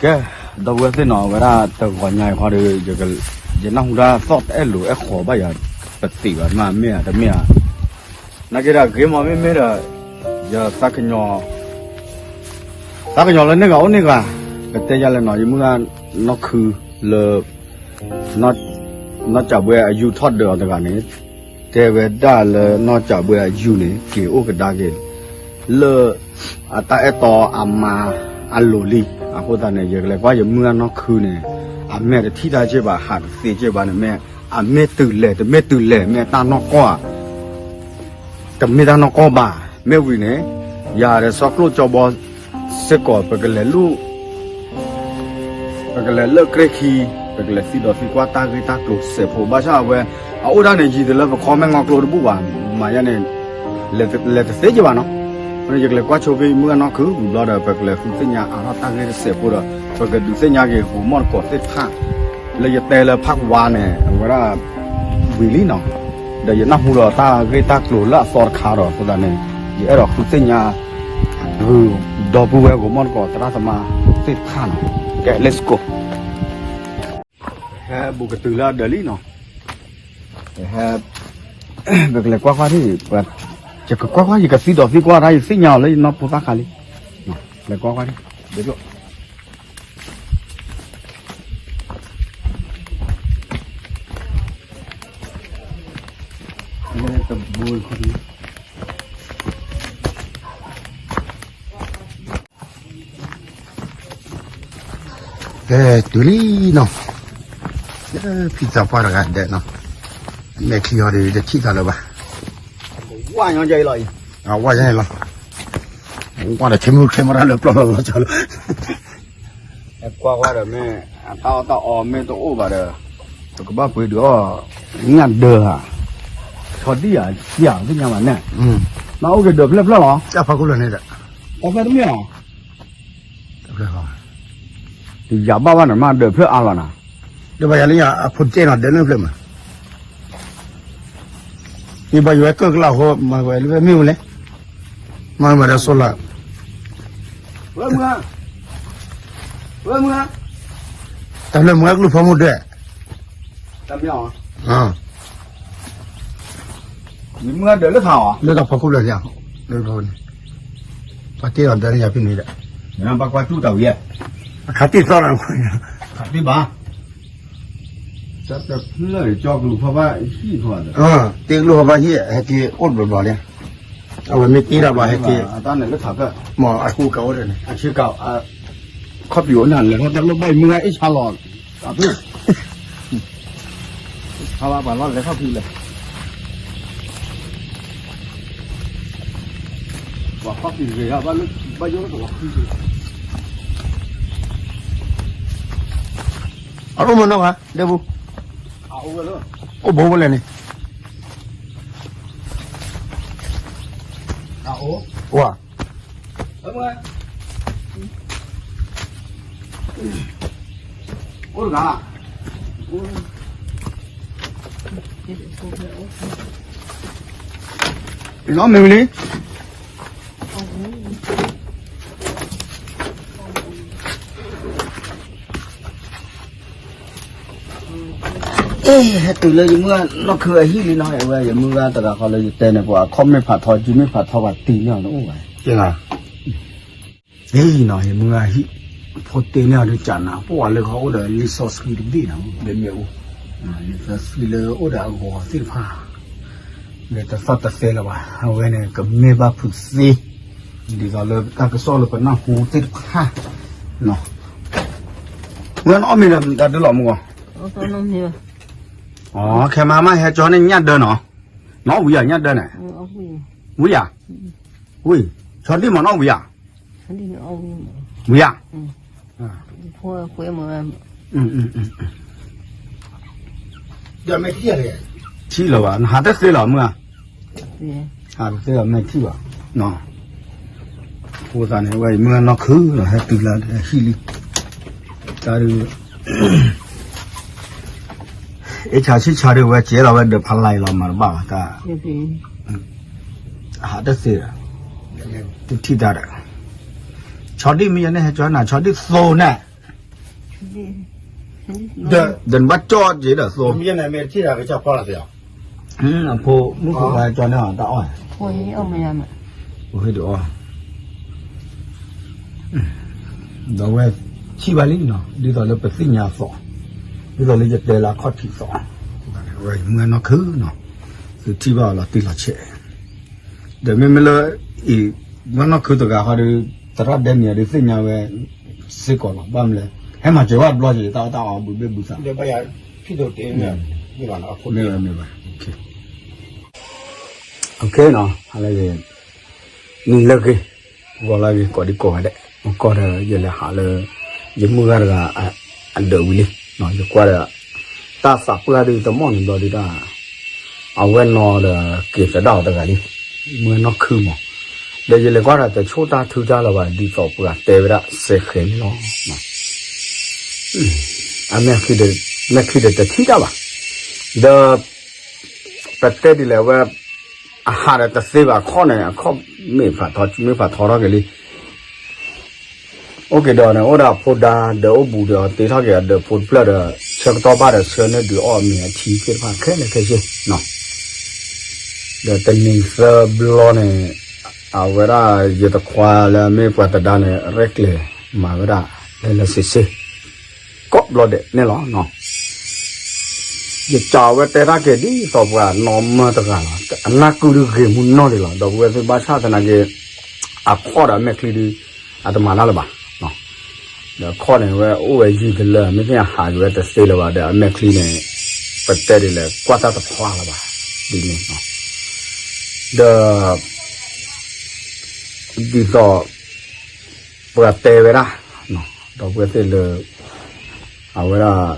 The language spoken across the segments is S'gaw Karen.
ကဲ, ဒီပုၢ်ဝဲၢ်သ့ၣ်နီၤ အဝဲဒၣ်တဂီၤညါအံၤခီဒီး ယနၢ်ဟူတၢ်သီၣ်တအဲၣ်လိာ်အဲၣ်ဃီၤဘၣ်ယၤပသံးဘၣ် မ့ၢ်ဧါ တမ့ၢ်ဧါ, နာ်က့ဒီးဂ့ၤမးမ့မ့ၢ်ဒီး ယ သးကညီၤလၢန့ၢ်ဂၤအိၣ်န့ၢ်ဂၤ, ကတဲယၤလဲၣ်နီၤ ယမုၢ်ဂၤနီၢ်ခုလၢ နီၢ်ကၠးဘှဲအယူၢ်ထီၣ်ဒၢးအီၤတဂၤန့ၣ်, တဲဝဲဒၣ်လၢနီၢ်ကၠးဘှဲအယူၢ်န့ၣ် က့ၤအိၣ်ကဒါက့ၤ လၢ အတၢ်အဲၣ်တီအမါအလိၤလံ, အဃိသတးန့ၣ် ယကလဲၤကွၢ်ယမုၢ်ဂၤနီၢ်ခုန့ၣ်, အမ့ၢ်တထံၣ်တၢ်က့ၢ်ဘၣ် ဟးတသ့က့ၢ်ဘၣ်န့ၣ် မ့ၢ်အမ့ၢ်တုၤလဲၣ် တမ့ၢ်တုၤလဲၣ် မ့ၢ်တၢ်နီၢ်ကီၢ်ဧါ တမ့ၢ်တၢ်နီၢ်ကီၢ်ဘၣ်, မ့ၢ်ဝံၤန့ၣ် ယၤဒီးစီၤကျိၣ်ကၠီဘီစ့ၢ်ကီး ပကလဲၤလိၣ် ပကလဲၤလၢကျဲခံ, ပကလဲၤသံဒီးသံကွၢ်တၢ်ဂ့ၢ်တၢ်ကျိၤစဲးဖိ ဘၣ်ဆၣ်အဝဲ အအိၣ်ဒၣ်န့ၣ် ယံၤတလၢပခီမဲၢ်ငီကျိတဘူၣ်ဘၣ်, မၤယါန့ၣ် လဲၤတသ့က့ၢ်ဘၣ်နီၤ, အဃိန့ၣ် ယကလဲၤကွၢ်ဆိဖဲမုၢ်ဂၤနီၢ်ခု ဝံၤဘျီဒီး ပကလဲၤဃုသ့ၣ်ညါအါထီၣ်တၢ်ဂ့ၢ်တစဲးဖိဒီး ပကဒုးသ့ၣ်ညါက့ၤ ဂိၤမီၢ်တကိးသ့ၣ်တဖၣ် လၢယတဲလၢဖးကဝါန့ၣ် အဝဲဒၣ် ဝံၤလံနီၤ, ဒီးယနၢ်ဟူဒီးတၢ်ဂ့ၢ်တၢ်ကျိၤလၢအသီတခါဒီး အဃိသတးန့ၣ် ယအဲၣ်ဒိးဃုသ့ၣ်ညါ ဂုၤဒီပုၢ်ဝဲၢ်ဂိၤမီၢ်တကိးသရၣ်သမါသ့ၣ်တဖၣ်နီၤ, ကဲ let's go. ဟဲဘူးကတုၤလၢအဒၢးလံနီၤ, ဟဲ ပကလဲၤကွၢ်ကွၢ်ထံၣ်, ယကကွၢ်ကွၢ် ယကသံဒီးသံကွၢ်တၢ် ယသ့ၣ်ညါအီၤလၢယနီၢ်ဖိသၣ်ခါလံ, လဲၤကွၢ်ကွၢ်ထံၣ်, ဒ်သိး ကဲ တုၤလံနီၤ, ဖံသးပှၢ်တဂၤဒဲးနီၤ, မဲာ်ချံအီၤဒီး တထံၣ်သးလၢၤဘၣ်, ဝါညီကဲအံၤလီၤ, ဝါညီလီၤ, ဝါဒီး camera လၢပျီၢ်လီၤလီၤလီၤ, ကွၢ်ကွၢ်ဒီးမ့ၢ် အတၢ်အီၣ်တၢ်အီမ့ၢ်တအိၣ်ဘၣ်ဒီး ပကဘၣ်ပှ့ၤဒုးအီၣ် ညၣ်ဒၢဧါ, ဆီဒံၣ်ဧါ စံၣ်ဧါ သ့ၣ်ညါဘၣ်န့ၣ်, မ့ၢ်အိၣ်က့ၤဒၢးဖျၢၣ်ဖျၢၣ်လီၤ, တၢ်ဖီခိၣ်ဖျၢၣ်န့ၣ်ဒီး တၢ်ဖျၢၣ်တမ့ၢ်လီၤ, တယၤဘၣ်ဘၣ်န့ၣ် မ့ၢ်ဒၢးဖျၢၣ်အါလီၤနၤ, ဒီးဘၣ်ယၤလၢယၤအဖိတဲနီၤ ဒၢးလၢဖျၢၣ်မး ယဘၣ်ယွၤကၢၢ်ကလၢ်အဃိ မၤဝဲလၢမ့ၢ်ဝဲလဲၣ်, မၤဝဲဒီး solar, ဝဲမုၢ်, ဝဲမုၢ်, တၢ်ဖျၢၣ်မုၢ်အကလုၢ်ဖီမိၢ်ဒၢး, တၢ်မ့ၢ်အီၤ, ယမုၢ်ဒၢးလၢထးအီၤ, လၢတၢ်ဖီခိၣ်လၢာ်လံ, လၢတၢ်ဖီခိၣ်န့ၣ်, ပှၤတ့အီၤဒၢးန့ၣ်ယၤဖဲန့ၣ်ဒီး, နဘၣ်ကွၢ်တူၢ်တၢ်ဝံၤ, အခါတ့ၢ်သီလီၤ, အခါတ့ၢ်ဘၣ် တၢ်တဖျၢၣ်ကၠီကလူးဖီဘၣ်ဟံၣ်ဖီ, တ့ကလူးဖီဘၣ်ဟံၣ် ဟဲက့ၤအိၣ်တဘျီဘျီလံ, အဝဲမ့ၢ်တ့တၢ်ဘျီဟဲက့ၤ, အတၢ်န့ၣ်လၢထးဖျၢၣ်, မ့ၢ်အဃိကအိၣ်ဒီးန့ၣ်, အခ့ကအိၣ်န့ၣ် လဲၤထီၣ်တၢ်လၢဘၣ်မုၢ်ဂၤအ့ၣ်ဆါလီၤ, အဖု, ဆါဘၣ်ပှၤလီၤလဲၤထီၣ်ဖံးလဲၣ် ပှၤခီၣ်ဖံးဂ့ၤဂၤဘၣ်လၢ ဘၣ်ယိၣ်လၢပှၤခီၣ်ဖံးဂ့ၤ, အအိၣ်မနီၢ်ဂၤ ဒဲပူ, အိၣ်ဘိဘိလဲၣ်န့ၣ်, ဝါ, အိၣ်တဂၤ, လီၤမ့ၢ်ဝံၤလံ အ့ ဟဲတုၤလၢယမုၢ်ဂၤနီၢ်ခုအဟံၣ်လံနီၤ, အဝဲယမုၢ်ဂၤတဂၤဃီလၢယတဲန့ၣ် ပှၤအခီၣ်မ့ၢ်ဖးထီ ယုၢ်မ့ၢ်ဖးထီ ပှၤတ့န့ၢ်အီၤတအိၣ်ဘၣ်, အ့နီၤ ယမုၢ်ဂၤဟံၣ် ဖိတ့န့ၢ်အီၤဒုးကနၤ ပှၤလၢခီအိၣ်ဒီးလံာ်စီဆှံတဘ့ၣ်နီၤ လၢမ့ၣ်အူ, လံာ်စီဆှံလၢအိၣ်ဒီးအဂီၤသ့ၣ်တဖၣ် ဒီးတသီၣ်တသဲလၢၤဘၣ်, အဝဲန့ၣ် ကမ့ၢ်ဘၣ်ဖုးသ့, ဒ်သိးလၢတၢ်ကစီၣ်လၢပနၢ်ဟူသ့ၣ်တဖၣ်, မုၢ်ဂၤနအီၣ်မ့ၤဒီးတၢ်ဒုးလီၤမုၢ်ဂီၤ, ခဲမါမးဟဲကၠီန့ၣ်ညၣ်ဒၢနီၤ, နအီၣ်ဝံၤဧါညၣ်ဒၢန့ၣ်, ဝံၤဧါ, ဝံၤ, ဆီဒံၣ်မးနအီၣ်ဝံၤဧါ, ဝံၤဧါ, ထံၣ်လီၤဘၣ် နဟးတသ့လီၤမုၢ်ဧါ, ဟးတသ့လီၤမ့ၢ်ထံၣ်ဘၣ်, အဃိသတးန့ၣ် ဝဲအံၤမုၢ်ဂၤနီၢ်ခုလီၤ ဟဲတုၤလၢဟံၣ်လံ, တၢ်ဒုး အ့ၣ်ဆါဆံၣ်ဆါဒုးဝဲကဲလီၤဝဲဒီးဖးလဲၤလီၤမၤတဘၣ်ဘၣ်တၢ်, ဟးတသ့ဒီး, တထံၣ်တၢ်ဒီး, ဆီဒံၣ်မ့ၢ်ယဲန့ၣ် ဟဲကၠီနၤ ဆီဒံၣ်သိန့ၣ် ဒီးနဘၣ်ကၠီၣ်က့ၤဒီးသိ, မ့ၢ်ထံၣ်တၢ်ကစီၣ်ဖီလာ်သ့ၣ်, အဖိမုၣ်ဖိခွါကၠီၣ်န့ၣ်တၢ်အီၣ်, ဖိဟ့ၣ်ဒုးအီၣ်, ဒီးဝဲထံၣ်ဘၣ်လံနီၤ ဒ်သိးလၢပသ့ၣ်ညါအသိး, ဒ်သိးလၢယတဲလၢအခီၣ်ထံးအသိး, ဝဲမုၢ်ဂၢ်နီၢ်ခုနီၤ, သုထံၣ်ဘၣ်အီၤလီၤတံၢ်လီၤဆဲး ဒီးမ့မ့ၢ်လၢ အံၤ မုၢ်ဂၢ်နီၢ်ခုတဂၤဃီဒီး သရၣ်ဒဲမံၤအီၤဒုးသ့ၣ်ညါဝဲ စ့ၢ်ကီးလီၤ ဘၣ်မနုၤလဲၣ်, ဟဲမၤစၢၤဘၣ်တဘျီက့ၤ တၢ်အီၣ်တၢ်အီဘုးဘ့ၣ်ဘုးသး, မ့ၢ်ဝဲမ့ၢ်ဝဲ, နံၤလၢဂ့ၤ, ဂီၤလၢဂ့ၤ ကိးဒံကိးဂၤဒဲး, မ့ၢ်ကီၢ်ဒီး ယလဲၤဟးလၢ ယမုၢ်ဂၢ်တဂၤ အဒၢးဝံၤလံ, ယကွၢ်ဒီး တၢ်သးပှၢ်ဒုးတမီၢ်န့ၣ်ဘျီဒုးတၢ် အဝဲနီၤဒီးက့ၤသဒၣ်အီၤတဂၤလံ, မုၢ်ဂၢ်နီၢ်ခုမး, ဒီးယလဲၤကွၢ်ဒီးတဆိၣ်တၢ်ထုတၢ်လၢၤဘၣ် ဒ်သိးပှၤတဲဝဲဒၣ်စဲးဃဲၤန့ၣ်လီၤ. အမဲာ်ချံဒီးတထံၣ်တၢ်ဘၣ်, ဒီး ပတဲဒ်လဲၣ်ဝဲ အဟးဒီးတသ့ဘၣ်ခီၣ်န့ၣ် အခီၣ်မ့ၢ်ဖးထီ မ့ၢ်ဖးထီထီၣ်က့ၤလံ အိၣ်က့ၤဒီးန့ၣ် အိၣ်ဒီးအဖိဒါဒီးအိၣ်ဘူးဒီးအီၤတ့ထီၣ်က့ၤအဒၢးဖိတဖျၢၣ်ဒီး ဆၢကတီၢ်ဘၣ်ဒီးဆၢန့ၢ်ဒုးအီၣ်အမ့ၤအထံသ့ၣ်တဖၣ်ခဲလၢာ်ခဲဆ့နီၤ, ဒီးတနံၤသၢဘျီန့ၣ် အဝဲဒၣ်ယတခွါလၢအမ့ၢ်ပှၤသဒါန့ၣ် ရဲၣ်ကျဲၤမၤဝဲဒၣ် လဲၤလဲၤဆ့ဆ့ ကိးဘျီဒဲးန့ၣ်လီၤ. ယစံးဝဲတဲတၢ်က့ၤဒ်သိးပှၤနီၢ်မၢတဂၤလီၤ. အနၢ်ကုၢ်ဒုးဂ့ၤမူနီၢ်ဒံးလီၤ. ဒီပုၢ်ဝဲၢ်သ့ၣ်ဘၣ်ဆၣ်သနာ်က့ အခီၣ်ဒီးအမဲာ်ချံဒုး အတမၤတၢ်လၢၤဘၣ်. ဒီးအခီၣ်န့ၣ်ဝဲအိၣ်ဝဲယံာ်တလၢ မ့ၢ်သ့ၣ်ညါဟးက့ၤဝဲတသ့လၢၤဘၣ် ဒီးအမဲာ်ချံန့ၣ် ပတဲဒ်လဲၣ် ကွၢ်တၢ်တဖျါလၢၤဘၣ် ဒ်န့ၣ် ဒီး ဒ်သိး ပှၤတဲဝဲဒၣ် ဒီပုၢ်ဝဲၢ်သ့ၣ်လၢ အဝဲဒၣ်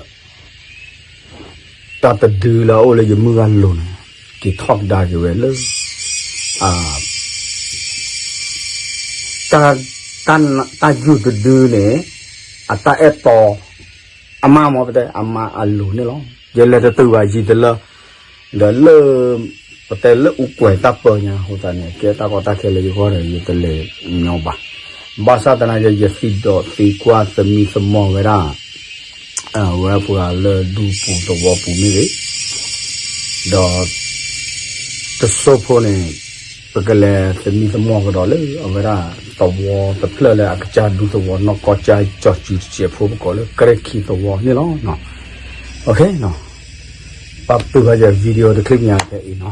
တၢ်တဒုလၢအအိၣ်လၢယမုၢ်ဂၢ်လိၤန့ၣ် က့ၤထီၣ်ကဒါက့ၤဝဲလၢ တၢ် တၢ်ယုၢ်တဒုန့ၣ် အတၢ်အဲၣ်တီ အမါမ့ၢ်ပတဲ အမါအလိၤန့ၣ်လီၤ. ယလဲၤတတုၤဘၣ်ယံာ်တလၢ ဒီးလၢ ပတဲလၢအူကွဲၤတၢ်ပၢညါအဃိသတးန့ၣ် ကဲတၢ်ကီတၢ်ခဲလၢယဂီၢ်ဒီး ယတလဲၤညီဘၣ်. ဘၣ်ဆၣ်သနာ်က့ ယသံဒီးသံကွၢ်သမံသမိးဝဲဒၣ် အဝဲပှၤလၢဒူပူၤသဝီပူၤမ့ၢ်ဂ့ၤ, ဒီး တစိၢ်ဖိန့ၣ် ပကလဲၤသမံသမိးကဒီးလၢအဝဲဒၣ်သဝီတဖျၢၣ်လၢအကစၢ်ဒူသဝီ နီၢ်ကီၢ်ကၠၢ်ကၠီၤစုတစဲးဖိ ပကိးလၢကရ့ၣ်ခံသဝီန့ၣ်လီၤ. ပာ်ပတုာ်ဘၣ်ယ video တချံၣ်ညါဖဲအံၤနီၤ.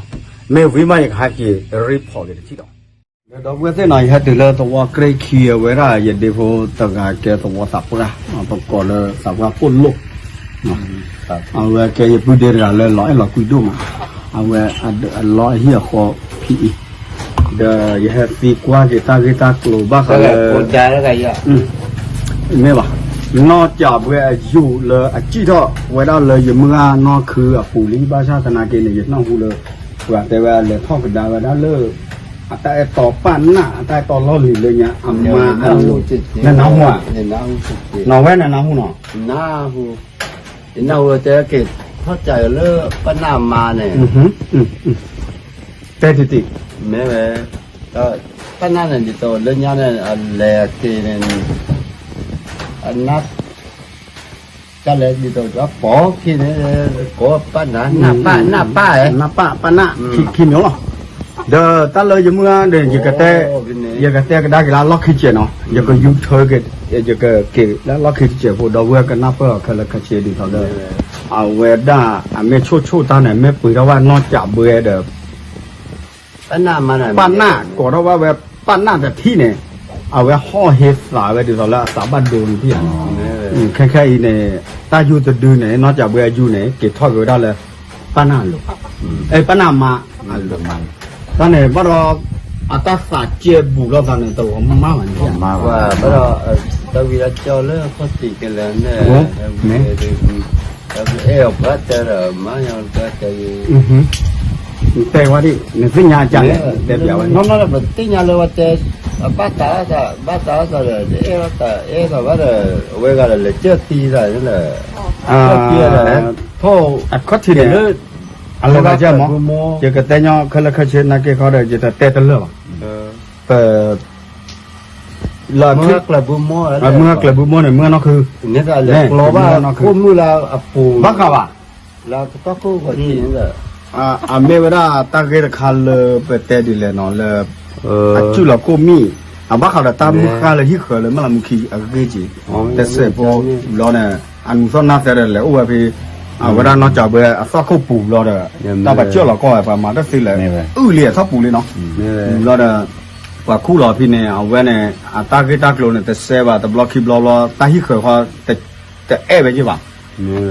မ့ၢ်ဝံၤမးယကဟဲက့ၤ report က့ၤတထံၣ်ဒီး ဒီပုၢ်ဝဲၢ်သ့ၣ်နီၤ ယဟဲတုၤလၢသဝီကရ့ၣ်ခံအဝဲဒၣ် ယဒ့ဖိတဂၤကဲသဝီသးပှၢ် ပကိးလၢသးပှၢ်ပိၣ်လိၣ် အဝဲကဲယပုၢ်ဒ့တဂၤလၢလီၤအဲၣ်လီၤကွံဒိၣ်မး, အဝဲအလီၢ်အဟံၣ်အဃီဖံးအံၤ, ဒီးယဟဲသံကွၢ်က့ၤတၢ်ဂ့ၢ်တၢ်ကျိၤဘၣ်ဃးလၢ မ့ၢ်ဘၣ်, နီၢ်ကၠးဘှဲအယိာ်လၢအစံၣ်ထီၣ်ဝဲဒၣ်လၢယမုၢ်ဂၢ်နီၢ်ခုအပူၤလံ ဘၣ်ဆၣ်သနာ်က့န့ၣ် ယနၢ်ဟူလၢ ပှၤတဲဝဲအလဲၤထီၣ်ကဒါဝဲဒၣ်လၢ အတၢ်အဲၣ်တီပာ်နၢ် အတၢ်အဲၣ်တီလီၢ်လံၤလၢညါအမါအလိၤ, နနၢ်ဟူဧါ, နီၢ်ဝဲနနၢ်ဟူနီၤ, နနၢ်ဟူ, ယနၢ်ဟူတဲက့ၤ ထီၣ်ကၠးလၢပနၢ်မါန့ၣ်, တဲတံၢ်တံၢ်, မ့ၢ်ဝဲ, ပနၢ်န့ၣ်ဒ်သိးလၢညါန့ၣ် အလဲၤအက့ၤန့ၣ် အနၢ် တၢ်လဲၤဒ်သိးပိာ်ခံန့ၣ် ကိးပာ်နၢ် နၢ်ပာ် နၢ်ပာ်ဧါ, နၢ်ပာ် ပာ်နၢ် ခံမံၤလီၤ, ဒီးတၢ်လၢယမုၢ်ဂၢ်ဒီး ယကတဲကဒါက့ၤလၢအလီၢ်ခံတစဲးနီၤ, ယကယူၤထၢက့ၤ ယကက့ၤလၢအလီၢ်ခံတစဲးဖိ ဒီပုၢ်ဝဲၢ်ကနၢ်ပၢၢ်အီၤခဲလၢာ်ခဲဆ့ဒ်သိးလၢ အဝဲဒၣ်အမ့ၢ်ဆိၣ်ဆိၣ်တၢ်န့ၣ် မ့ၢ်ပှ့ၤထီၣ်ဘၣ်နီၢ်ကၠးဘှဲဒီး ပနၢ်မါန့ၣ် ပနၢ်ကိးထီၣ်ဘၣ်ဝဲ ပနၢ်တထံၣ်န့ၣ် အဝဲဟီၣ်ဟ့သးဝဲဒ်သိးလၢအသးဘၣ်ဒိန့ၣ်ထံၣ်ဧါ, ခဲခဲအံၤန့ၣ် တၢ်ယူၤတဒုန့ၣ် နီၢ်ကၠးဘှဲအယူၤန့ၣ် က့ၤထီၣ်က့ၤဝဲဒၣ်လၢ ပနၢ်လိၤ, ပနၢ်မါအလိၤ, တၢ်န့ၣ်ဘၣ်ဒီး အတၢ်သးကဲဘူးလိာ်သးန့ၣ် တလီၤမၢ်ဘၣ်န့ၣ်, ဘၣ်ဒီး တၢ်ဝံၤလၢကၠီလၢခီၣ်ထံးကလဲၤန့ၣ် အဲၣ်အီၤပှၤတဲဒီး မါညီတဲ တဲဝဲဒၣ် နသ့ၣ်ညါအကါလဲၣ် တဲပျးဝဲ နီၢ်နီၢ်ပသ့ၣ်ညါလၢဝဲတဲ ဘၣ်သးသး ဘၣ်သးသးဒီး အဲၣ်သးအဲၣ်သးဘၣ်ဒီး အဝဲဂၤဒီးလဲၤကၢၢ်သံသးန့ၣ်လီၤ, အခီၣ်ထံးန့ၣ် အလီၤဂာ်ကဲမး ယကတဲညီခဲလၢာ်ခဲဆ့နာ်က့ခီဒီး ယတတဲတလၢာ်ဘၣ်, ပ လၢ မုၢ်ဂၢ်ကျၢၢ်ဘုမိၢ် မုၢ်ဂၢ်ကျၢၢ်ဘုမိၢ်န့ၣ် မုၢ်ဂၢ်နီၢ်ခု မ့ၢ်တၢ်လဲၤကျီဘၣ် ခိၣ်မုၢ်လၢအပူၤ ဘၣ်ဃးဘၣ် လၢကတီၢ်ခိၣ်ဂီၤထံးန့ၣ်ဒီး အမ့ၢ်ဝဲဒၣ်တၢ်ဂ့ၢ်တခါလၢပတဲဒ်လဲၣ်နီၤ လၢ အစုၣ်လီၤကိၣ်မံၣ် အဘၣ်ဃးဒီးတၢ်မုၢ်ဃၢ်လၢဟံၣ်ဃၢၤလၢမဲၢ်လးမူခံအဂ့ၢ်က့ၤ တစဲးဖိဘျီန့ၣ် အနူးသီၣ်နၢ်သဲဒီးလဲၤအိၣ်ဝဲဖဲ အဝဲဒၣ်နီၢ်ကၠးဘှဲအသီၣ်ခိၣ်ပူၤဘျီဒီး တၢ်ပာ်စၢၣ်လီၤကီၢ်ဝဲ ပှၤမၤတသ့လၢ အုၣ်လံအသီၣ်ပူၤလံနီၤ ပူၤဘျီဒီး ပှၤခူၣ်လီၤဖဲန့ၣ် အဝဲန့ၣ် အတၢ်ဂ့ၢ်တၢ်ကျိၤန့ၣ် တစဲးဘၣ် တဘျီခံဘျီဘျီ တၢ်ဟံၣ်ဃၢၤဃီ တအဲၣ်ဝဲက့ၤဘၣ်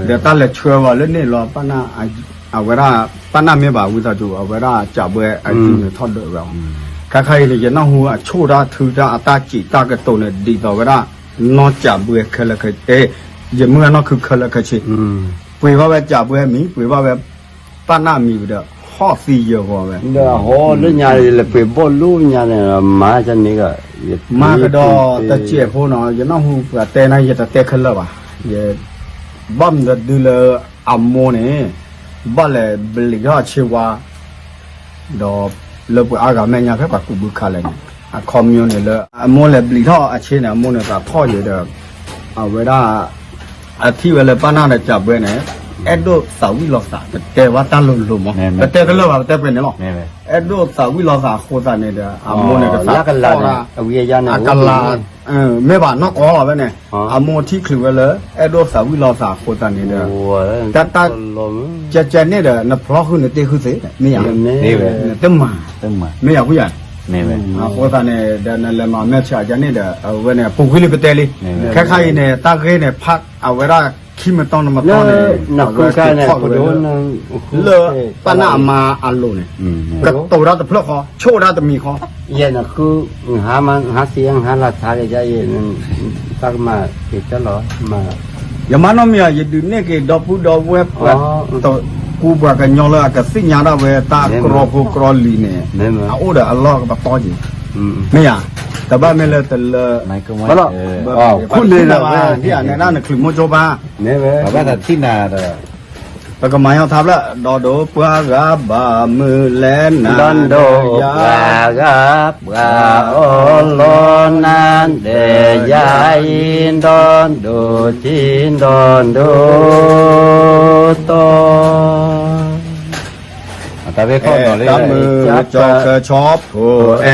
ဒီးတၢ်လဲၤဆှၢဝဲလၢန့ၣ်လီၤ အဝဲဒၣ် ပၢ်နၢ်မ့ၢ်ဘၣ်ဝံသးစူၤ အဝဲဒၣ်ကၠးဘှဲအစုန့ၣ်ထီၣ်ဒၢးဝဲအီၤ ခါခါအံၤန့ၣ် ယနၢ်ဟူအဆိၣ်တၢ်ထုတၢ်အတၢ်စံးတၢ်ကတိၤန့ၣ် ဒ်သိးဝဲဒၣ် နီၢ်ကၠးဘှဲခဲလၢာ်ခဲဆ့ ယမုၢ်ဂၢ်နီၢ်ခုခဲလၢာ်ခဲဆ့ ပှ့ၤဘၣ်ဝဲကၠးဘှဲမံၤ ပှ့ၤဘၣ်ဝဲ ပၢ်နၢ်မံၤဒီး ဟီၣ်သံယၢၤဂီၤဝဲ ဒီးဟီၣ်လၢညါလၢပှ့ၤဘီၣ်လိၣ်ညါန့ၣ် မၤကန့ၣ်က မၤကဒီးတစဲးဖိနီၤ ယနၢ်ဟူပှၤတဲန့ၣ် ယတတဲခဲလၢာ်ဘၣ် ယ ဘၣ်မနုၤဒုလၢအမိၢ်န့ၣ် ဘၣ်လဲၤဘျံးထီၣ်အဆ့ဝါ ဒီးလၢပှၤအါဂၤမဲာ်ညါဖဲပှၤကူးဘုခါလဲၣ်န့ၣ် အခီပညီန့ၣ်လၢ အမိၢ်လဲၤဘျံးထီၣ်အဆ့န့ၣ် အမိၢ်န့ၣ်သးထီၣ်ယဲဒီး အဝဲဒၣ် အထံၣ်ဝဲလၢပၢ်နၢ်ဒီးကၠးဘှဲန့ၣ် အဲၣ်ဒိးသးဝံၣ်လီၤသး ပတဲဘၣ်တၢ်လိၤလိၤမး ပတဲကလၢာ်ဘၣ် ပတဲပှဲၤန့ၣ်လီၤ အဲၣ်ဒိးသးဝံၣ်လီၤသးအဃိသတးန့ၣ်ဒီး အမိၢ်န့ၣ်ကသးထီၣ်ဒၣ် အကလၤ မ့ၢ်ဘၣ်နီၢ်ကီၢ်လီၤဝဲန့ၣ် အမိၢ်ထံၣ်ချုးဝဲလၢ အဲၣ်ဒိးသးဝံၣ်လီၤသးအဃိသတးန့ၣ်ဒီး တၢ်တၢ် ကဲကဲန့ၣ်ဒီး နဖျီဃုာ်နတ့ဃုာ်သ့ မ့ၢ်ဧါ နတမၤ မ့ၢ်ဧါဖုယၤ အဃိသတးန့ၣ်ဒီး နလဲၤမၤမဲာ်ဆှးကန့ၣ်ဒီး အဝဲန့ၣ် ပူၤကွံာ်လံပတဲလံ ခဲခါအံၤန့ၣ် တၢ်ဂ့ၢ်န့ၣ် ဖးအဝဲဒၣ် ခံမတီနမတီန့ၣ် အဝဲက့ၤထီၣ်ဝဲလၢ လၢပၢ်နၢ်အမါအလိၤန့ၣ် ကတိၤတၢ်တဖျၢၣ်ဃီ ဆိၣ်တၢ်တမံၤဃီ ယဲၢ်နဃု နဟါမ နဟါသံ နဟါလၢထါကယါအံၤ တၢ်ကမၤက့ၤတၢ်လီၤ ယမၤနီတမံၤဧါ ယဒုးနဲၣ်က့ၤဒီပုၢ်ဒီဝဲၢ်ပှၤ ကူပှၤကညီလၢအကသ့ၣ်ညါဒၣ်ဝဲတၢ်ကရီဖိကရီလံၤန့ၣ် အအိၣ်ဒီးအလီၢ်ကပတီၢ်က့ၤ မ့ၢ်ဧါ တဘၣ်မ့ၢ်လၢတလၢ ခိၣ်န့ၣ်လၢဝဲ ဒ်အနဲဒၣ်နချုးမိၢ်ကၠိဘၣ် ပကမၤယီၤထါဖျၢၣ် ဒီဒိၣ်ပှၤဂၤဘၣ်မုၢ်လဲၤနၤ ဒီဒိၣ်ပှၤဂၤ ပှၤအီလီၤနၤဒီးယၤအံၤ ဒီဒိၣ်ထံဒီဒိၣ်တီၤ တၢ်မုာ်ကၠီဃၢၤဆီဖိအဲၣ်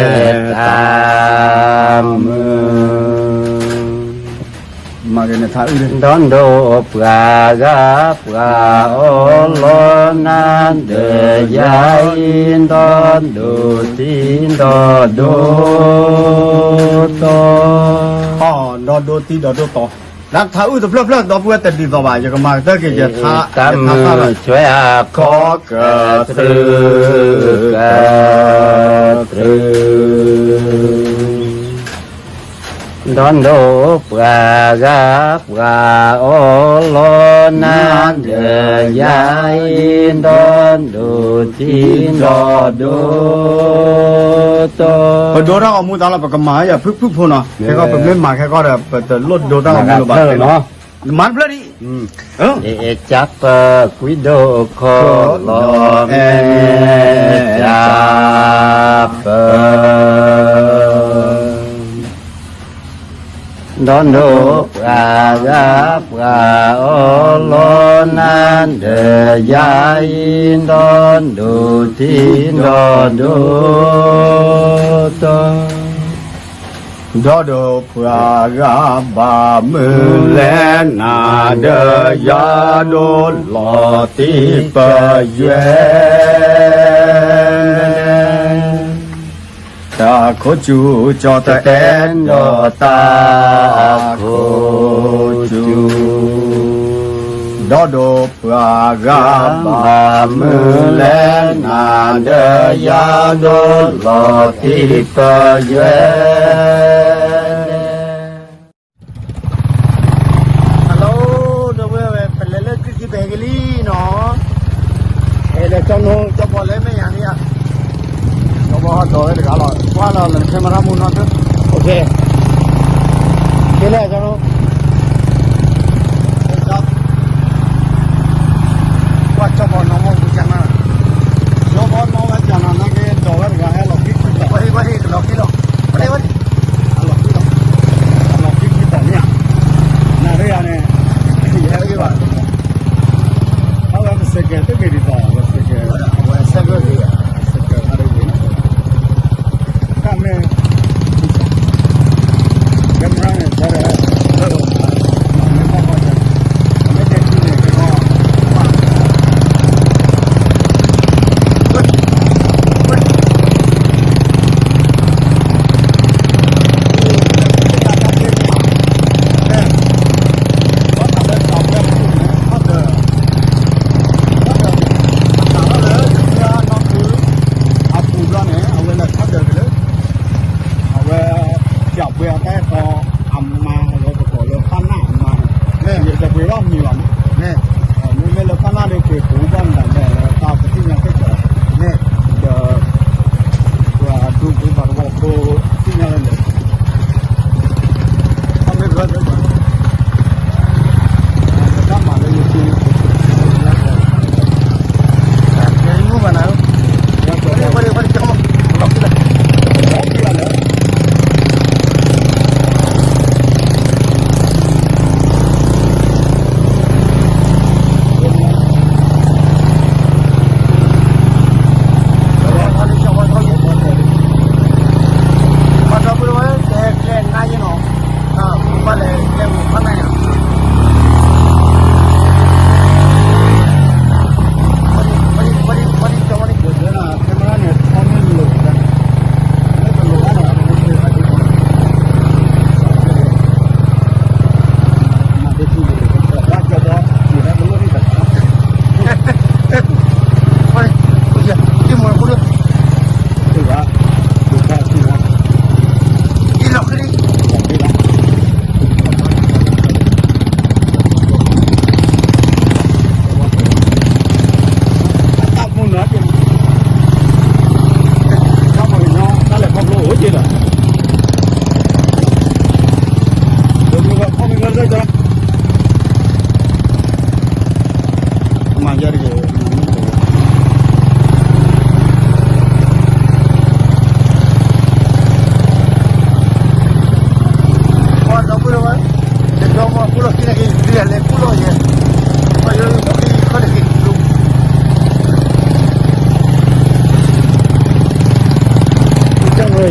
တၢ်မုာ် ဒီဒိၣ်ပှၤဂၤ ပှၤအီလီၤနၤဒီးယၤအံၤ ဒီဒိၣ်ထံဒီဒိၣ်တီၤ ဒီဒိၣ်ထံဒီဒိၣ်တီၤ လၢထါအုၣ်တဖျၢၣ်ဖျၢၣ် ဒီပုၢ်ဝဲၢ်တဒ်သိးဘၣ် ယကမၤကတၢၢ်က့ၤယထါ တၢ်မုာ်ဆွဲအခီကတြူၢ် ကတြူၢ် ဒီဒိၣ်ပှၤဂၤ ပှၤအီလီၤနၤဒီးယၤအံၤ ဒီဒိၣ်ထံဒီဒိၣ်တီၤ ပဒိတၢ်ဂီၤမူသးလီၤ ပကမၤယၤဖုၣ်ဖုၣ်ဖိနီၤ ခဲကီၢ်ပမ့ၢ်မၤခဲကီၢ်ဒီး ပတလိၣ်ဒိတၢ်ဂီၤမူလၢၤဘၣ် မၤတဖျၢၣ်ဒံး အဲၣ်ကၠၢပၢကွံဒိၣ်ခီလီၤမဲာ်ကၠၢပၢ ဒီဒိၣ်ပှၤဂၤ ပှၤအီလီၤနၤဒီးယၤအံၤ ဒီဒိၣ်ထံဒီဒိၣ်တီၤ ဒီဒိၣ်ပှၤဂၤ ဘၣ်မုၢ်လဲၤနၤဒီးယၤ ဒိၣ်လီၤတံၢ်ပယွဲ တၢ်ခိၣ်စူၤ ကၠီတအဲၣ်ဒီးတၢ်ခိၣ်စူၤ ဒီဒိၣ်ပှၤဂၤ ဘၣ်မုၢ်လဲၤနၤဒီးယၤ ဒိၣ်လီၤတံၢ်ပယွဲ Hello ဒီပုၢ်ဝဲၢ် ပလဲၤလၢကံၣ်ကံၣ်ပဲၤကလံနီၤ အဲ ဒီးကၠီနိ ကၠီဘီလဲၤမဲာ်ညါန့ၣ်ဧါ ကၠီဘီဟီဒီးဝဲတဂၤလီၤ ကွၢ်လီၤလၢ camera မူနီၤ OK က့ၤလဲၣ်ကၠီနိ ကွၢ်ကၠီဘီနီၤ မ့ၢ်ပူၤကၠီနၤ ကၠီဘီနီၤဝဲကၠီနၤ နာ်က့ဒီးဝဲတဂၤဟဲလီၤခံ ကွၢ်ဟ့ၣ်ကွၢ်ဟ့ၣ်ကလီၤခံလီၤ ပလဲၤဝဲန့ၣ်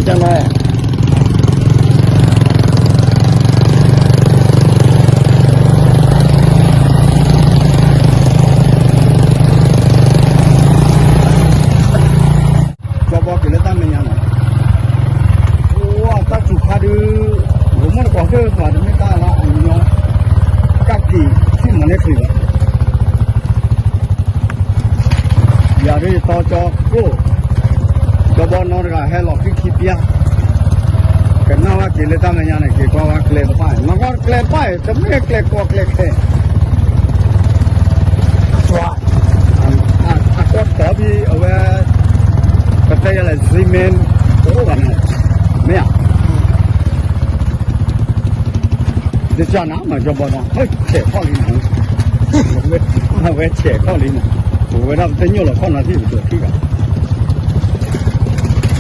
ကလဲၣ် ကၠီဘီက့ၤလၢတၢ်မဲာ်ညါန့ၣ်, အိၣ်တၢ်စူၤခါဒုး, ဂိၤမီၢ်တကိးသ့ၣ်ပှၤတမ့ၢ်တၢ်လၢအ ညီ, ကၣ်က့ၤ ထံၣ်မၤန့ၢ်ချံးဘၣ်. ယၤဒ်ယတီကၠီကျိၣ်, ကၠီဘီနီတဂၤဟဲလီၤခံခံပျၢ်, ကနၣ်ဝဲက့ၤလၢတၢ်မဲာ်ညါန့ၣ် က့ၤကွၢ်ဝဲကျဲတဖၣ်, မၤကွၢ်ကျဲတဖၣ်အံၤ တမ့ၢ်ကျဲကီကျဲခဲ အကီၢ်တီဖဲအဝဲ ပတဲယလဲၣ် cement တအိၣ်ဘၣ်န့ၣ်, မ့ၢ်ဧါ, တကနၤမး ကၠီဘီနီ ဆဲးခီၣ်လံန့ၣ်, အဝဲဆဲးခီၣ်လံန့ၣ်, ပဝဲဒၣ်ပတညိၣ်လီၤခီၣ်နီၤထံၣ်ပဒိးထံၣ်ဘၣ်.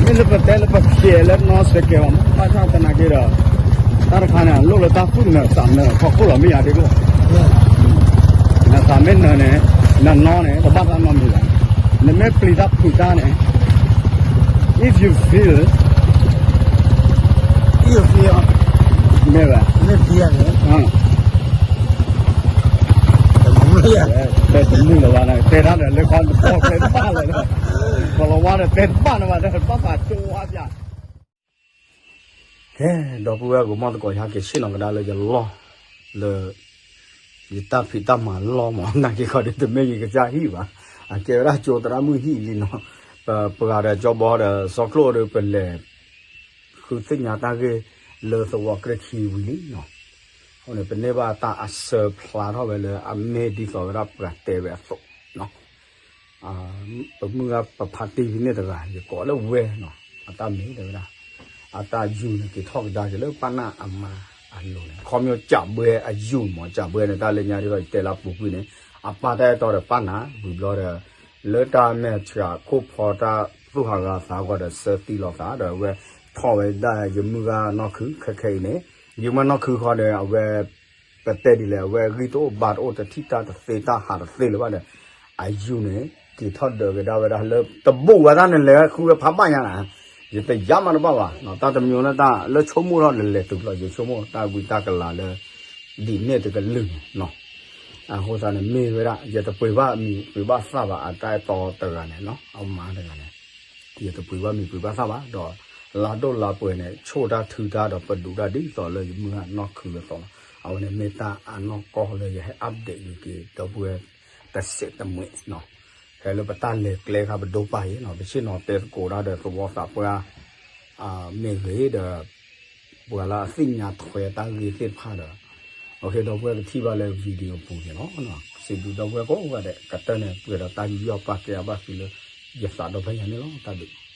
မ့ၢ်လၢပတဲလၢပဆဲးလၢနီၢ်စဲးကဲးဘၣ်မး ဘၣ်ဆၣ်သနာ်က့ဒီး တၢ်တခါန့ၣ် လိၣ်လၢတၢ်သူၣ်နၢၤသးနၢၤခီခိၣ်လီၤ မ့ၢ်ယၤဒ်သိး နသးမ့ၢ်နၢၤန့ၣ် နနီၢ်န့ၣ် တဘၣ်တၢ်နီတမံၤဘၣ်. နမ့ၢ်ပျံၤတၢ်ဖုးတၢ်န့ၣ် if you feel, if you feel, မ့ၢ်ဘၣ်, မ့ၢ်ဖံးန့ၣ် တဲတမုာ်လၢၤဘၣ်န့ၣ် တဲတၢ်ဒီးလၢခီ ကီၢ်ကျဲတဘၣ်လၢၤဒီး ကီၢ်လီၤဝါဒီးတဲတဘၣ်လၢၤဘၣ်ဒီး ဘၣ်သးကၠိဝါပၠး ကဲ ဒီပုၢ်ဝဲၢ် ဂီၤမီၢ်သကိး ယဟဲက့ၤဆ့ၣ်နီၤကဒါလၢယလီၢ် လၢ ယတၢ်ဖံးတၢ်မၤလီၢ်မး နာ်က့ၤခီဒုး တမ့ၢ်ယကစၢ်ဟံၣ်ဘၣ်. အကဲဝဲဒၣ်ကၠိသရၣ်မုၣ်ဟံၣ်လံနီၤ. ပ ပှၤဒီးကၠီဘီဒီးစီၤကျိၣ်ဒီး ပလဲၤ ဃုသ့ၣ်ညါတၢ်ဂ့ၢ်လၢသဝီကြၢးခံဝံၤလံနီၤ. အဃိန့ၣ် ပန့ၢ်ဘၣ်တၢ်အဆၢဖျါထီၣ်ဝဲလၢအမ့ၢ်ဒ်သိးဝဲဒၣ်ပှၤတဲဝဲအသိးနီၤ. ပမုၢ်ဂၤပဖါတံၢ်ဖဲန့ၣ်တဂၤ ယကိးလၢဝဲနီၤ အတၢ်မ့ၢ်တဲဝဲဒၣ် အတၢ်ယူၤန့ၣ် က့ၤထီၣ်ကဒါက့ၤလၢပၢ်နၢ်အမါအလိၤန့ၣ် ခီဖျိကးဘှဲအယူၤမး ကးဘှဲန့ၣ် တၢ်လၢညါဒ်သိးယတဲလၢအပူၤကွံာ်န့ၣ် အပၢ်တၢ်အဲၣ်တီဒီးပၢ်နၢ် ဝံၤဘျီဒီး လၢတၢ်မဲာ်ဆှးခိၣ်ဖီတၢ်သူၣ်ဟးဂၤသးဂီၤဒီး စၢသံလိာ်သးဒီး အဝဲထီၣ်ဝဲဒၣ်ယမုၢ်ဂၤနီၢ်ခုၣ် ခဲခဲအံၤန့ၣ် ယမုၢ်ဂၤနီၢ်ခုၣ်ဃီဒီး အဝဲ ပတဲဒ်လဲၣ် အဝဲဂံၢ်တအိၣ်ဘါတအိၣ် တထံၣ်တၢ်တသ့တၢ်ဟးတသ့လၢၤဘၣ်ဒီး အယူၤန့ၣ် က့ၤထီၣ်ဒၢးကဒါဝဲဒၣ်လၢ တဘူးဝဲဒၣ်န့ၣ် လဲၤဃုဝဲဖးဘၣ်ညါနၤ ယတယါမးတဘၣ်ဘၣ် တၢ်တမံၤလၢတၢ်လၢဆိကမိၣ်ထီၣ်လဲၤလဲၤတုၤလီၤ ယဆိကမိၣ်တၢ်ဝံတၢ်ကလၤလၢ ဒ်န့ၣ်တကလုာ်န့ၣ်နီၤ. အဃိသတးန့ၣ် မ့ၢ်ဝဲဒၣ် ယတပှ့ၤဘၣ်မံၤပှ့ၤဘၣ်သၣ်ဘၣ် အတၢ်အဲၣ်တီတဂၤန့ၣ်နီၤ အမါတဂၤန့ၣ် ယတပှ့ၤဘၣ်မံၤပှ့ၤဘၣ်သၣ်ဘၣ် ဒီးလါဒိၣ်လါပှဲၤန့ၣ် ဆိၣ်တၢ်ထုတၢ်ဒီးပဒုးတၢ်ဒ်သိးလၢယမုၢ်ဂၤနီၢ်ခုၣ်အသိးလီၤ. အဝဲန့ၣ်မ့ၢ်တၢ်အနီၢ်ကီၢ်လၢယဟဲ update ယက့ၤ ဒီပုၢ်ဝဲၢ်တစဲးတမှဲးနီၤ. ဖဲလၢပတၢ်လဲၤကျဲခါပဒိပၢ်အံၤနီၤ ပဆ့ၣ်နီၤတဲသကိးတၢ်ဒီးသဝီသးပှၢ် မ့ၢ်ဂ့ၤဒီး ပှၤလၢအသ့ၣ်ညါထွဲတၢ်ဂ့ၢ်သ့ၣ်တဖၣ်ဒီး အဃိဒီပုၢ်ဝဲၢ်ကထံၣ်ဘၣ်လၢ video ပူၤန့ၣ်လီၤ. စံးဘျုးဒီပုၢ်ဝဲၢ်ကိးဂၤဒဲး ကတၢၢ်န့ၣ် ပှဲၤဒီးတၢ်ယူးယီၣ်ပာ်ကဲအဘၣ်သုလၢ ယသးဒီဖျၢၣ်ညါန့ၣ်လီၤ. တၢ်ဘျုး